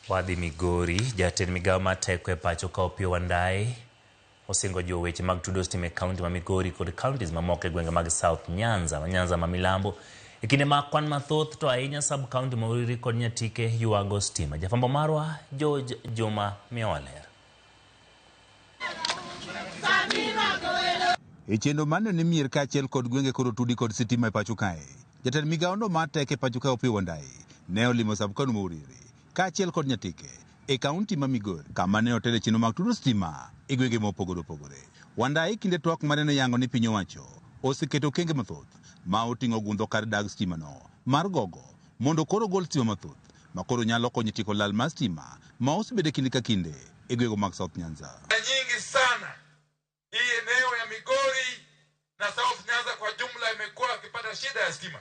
Wadhi Migori, jatend migawo mar teko e pacho ka Opiyo Wandayi osingo jiwo weche mag tudo stima e kaunti ma Migori kod counties mamoko e gwenge mag South Nyanza ma Nyanza ma Milambo. E kinde ma kwan mathoth to ahinya sub county ma Uriri kod Nyatike ywago stima. Jafwambo marwa George Juma miyowa ler. E chenro mar neno ni mier kaachiel kod gwenge koro tudi kod sitima e pacho kae, jatend migawo no mar teko e pacho kae Opiyo Wandayi ne olimo sub county ma Uriri kaachiel kod Nyatike e kaunti ma Migori kama ne otele chenro mag tudo stima e gwenge mopogore opogore. Wandayi kinde twak mare noyango ni piny owacho oseketo okenge mathoth ma oting'o gundho kar dag stima no mar gogo mondo koro ogol stima mathoth ma koro nyalo konyo tieko lal mar stima ma osebedo kinde ka kinde e gwenge mag South Nyanza. Nyingi sana hii eneo ya Migori na South Nyanza kwa jumla imekuwa akipata shida ya stima,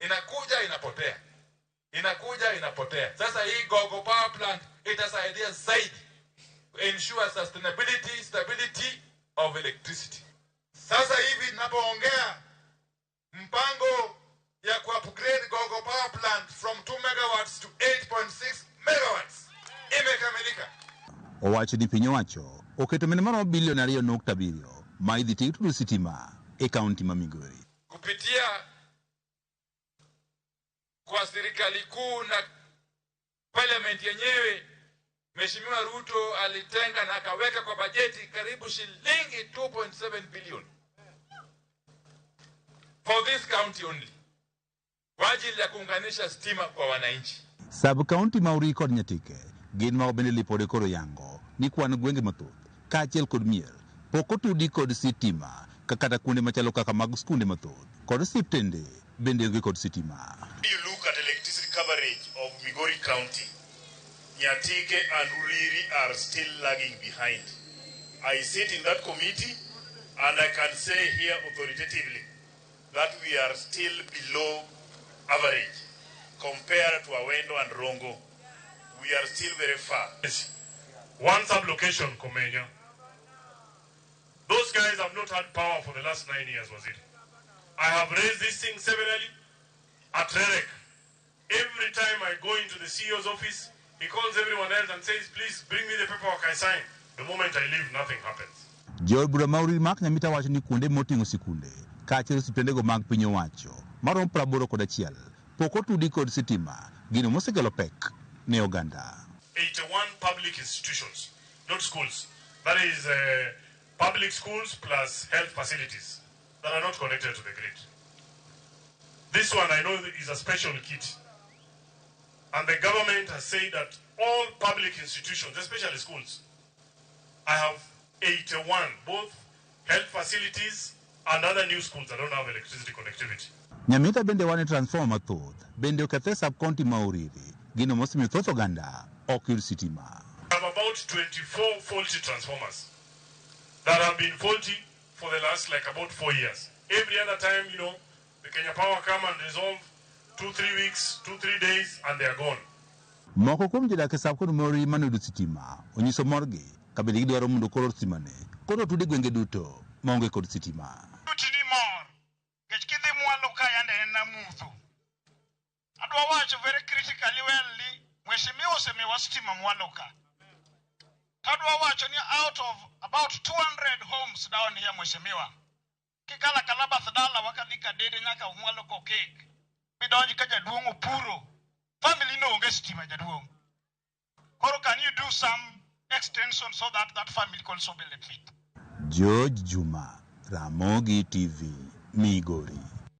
inakuja inapotea, inakuja inapotea. Sasa hii Gogo Power Plant itasaidia zaidi ensure sustainability, stability of electricity. Sasa hivi ninapoongea, mpango ya ku-upgrade Gogo Power Plant from 2 megawatts to 8.6 megawatts imekamilika. Owacho ni piny owacho oketo omenda maromo bilion 2.7 ma idhi ti tudo sitima e kaunti ma Migori. Kupitia kwa serikali kuu na parliament yenyewe, Mheshimiwa Ruto alitenga na akaweka kwa bajeti karibu shilingi 2.7 billion for this county only kwa ajili ya kuunganisha stima kwa wananchi. Sub county ma Uriri kod Nyatike gin ma bende lipode koro yango ni kwan gwenge mathoth kaachiel kod mier pok otudi kod sitima ka kata kuonde machalo kaka mag skunde mathoth kod osiptende bende onge kod sitima. You look at electricity coverage of Migori County, Nyatike and Uriri are still lagging behind. I sit in that committee and I can say here authoritatively that we are still below average compared to Awendo and Rongo. We are still very far. One sub-location, Komenya. Those guys have not had power for the last 9 years, was it? I have raised this thing severally at REREC. Every time I go into the CEO's office, he calls everyone else and says, please bring me the paperwork I signed. The moment I leave, nothing happens. Jood bura ma Uriri Mark Nyamita wacho ni kuonde moting'o sikunde kaachiel osiptendego mag piny owacho maromo 81 pok otudi kod sitima, gino mosekelo pek ne oganda. 81 public institutions, not schools. That is public schools plus health facilities that are not connected to the grid. This one I know is a special kit. And the government has said that all public institutions, especially schools, I have 81, both health facilities and other new schools that don't have electricity connectivity. Nyamita bende wane transformer mathoth bende okethe sub county ma Uriri, gino mosemiyo thoth oganda ok yud sitima. I have about 24 faulty transformers that have been faulty for the last like about 4 years. Every other time, the Kenya Power come and resolve 2-3 weeks, 2-3 days, and they are gone. Moko kuom jodak e sub county ma Uriri manoyudo sitima onyiso morgi ka bende gidwaro mondo koro sitima ne koro otudi gwenge duto maonge kod sitima. Ni mor, nikech kidhi mwalo ka yande en mudho. Adwa wacho very critically well ni mheshimiwa osemiwa stima mwalo ka. Tadwa wacho ni out of about 200 homes down here mheshimiwa, kikala kala bath dala wakadhi Kadede nyaka mwalo Kokek, midonj ka jaduong' opuro, family no onge stima jaduong'. Koro can you do some extension so that that family can also benefit? George Juma, Ramogi TV, Migori.